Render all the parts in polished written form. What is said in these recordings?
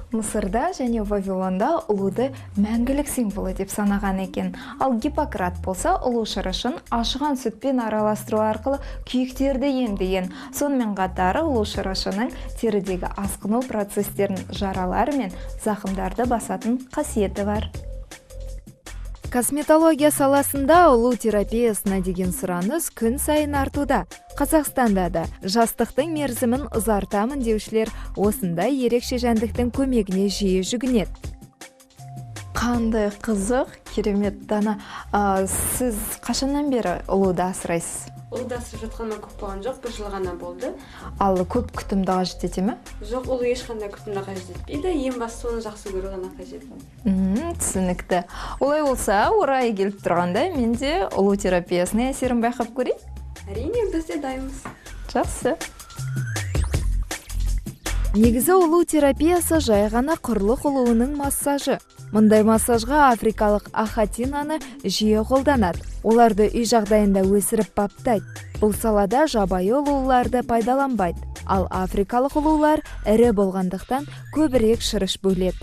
Мысырда және Вавилонда ұлуды мәңгілік символы деп санаған екен. Ал Гиппократ болса, ұлу шырышын ашыған сүтпен араластыру арқылы күйіктерді емдеген. Сонымен қатар ұлу шырышының терідегі асқыну процестерін, жаралар мен зақымдарды басатын қасиеті бар. Косметология саласында ұлу терапиясына деген сұраныс күн сайын артуда. Қазақстанда да жастықтың мерзімін ұзартамын деушілер осындай ерекше жәндіктің көмегіне жиі жүгінеді. Қандай қызық, керемет, Дана. Сіз қашаннан бері ұлуды асырайсыз? Ұлуды асырап жатқаныма көп болған жоқ, бір жыл ғана болды. Ал көп күтімді қажет ете ме? Жоқ, ұлу ешқандай күтімді қажет етпейді. Ең бастысы, оны жақсы көру ғана қажет. Түсінікті. Олай болса, орайы келіп тұрғанда, мен де ұлу терапиясының әсерін байқап көрейін. Әрине, біз де дайынбыз. Жақсы. Негізі, ұлу терапиясы — жай ғана құрлық ұлуының массажы. Мұндай массажға африкалық ахатинаны жиі қолданады. Оларды үй жағдайында өсіріп, баптайды. Бұл салада жабайы ұлуларды пайдаланбайды. Ал африкалық ұлулар ірі болғандықтан, көбірек шырыш бөледі.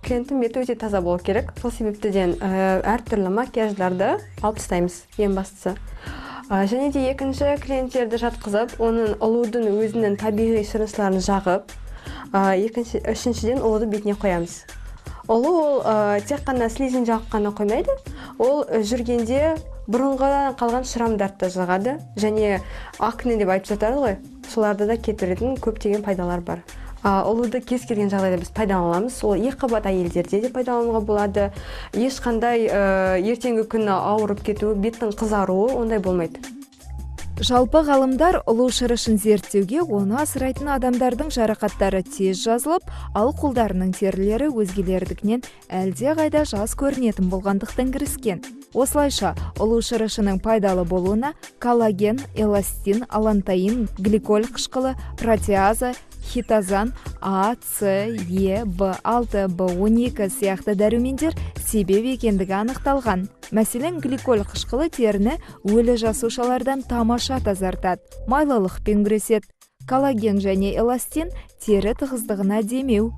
Клиенттің беті өте таза болу керек. Сол себептіден әртүрлі макияждарды алып тастаймыз, ең бастысы. Және де екінші, клиенттерді жатқызып, оның ұлудың өзінің табиғи шырышларын жағып, екінші, үшіншіден, ұлуды бетіне қоямыз. Ұлу ол тек қана слизень жағып қана қоймайды, ол жүргенде бұрынғыдан қалған шрамдарды да жағады және акне деп айтып жатады ғой, соларды да кетіретін көптеген пайдалар бар. Ұлуды кез келген жағдайда біз пайдалана аламыз. Ол екіқабат әйелдерде де пайдалануға болады. Ешқандай ертеңгі күні ауырып кетуі, беттің қызаруы, ондай болмайды. Жалпы, ғалымдар ұлу шырышын зерттеуге оны асырайтын адамдардың жарақаттары тез жазылып, ал қолдарының терілері өзгелердікінен әлдеқайда жас көрінетін болғандықтан кіріскен. Осылайша, ұлу шырышының пайдалы болуына коллаген, эластин, аллантоин, гликоль қышқылы, протеаза, хитозан, А, С, Е, В6, В12 сияқты дәрумендер себеп екендігі анықталған. Мәселен, гликоль қышқылы теріні өлі жасушалардан тамаша тазартады, майлылықпен күреседі. Коллаген және эластин тері тығыздығына демеу.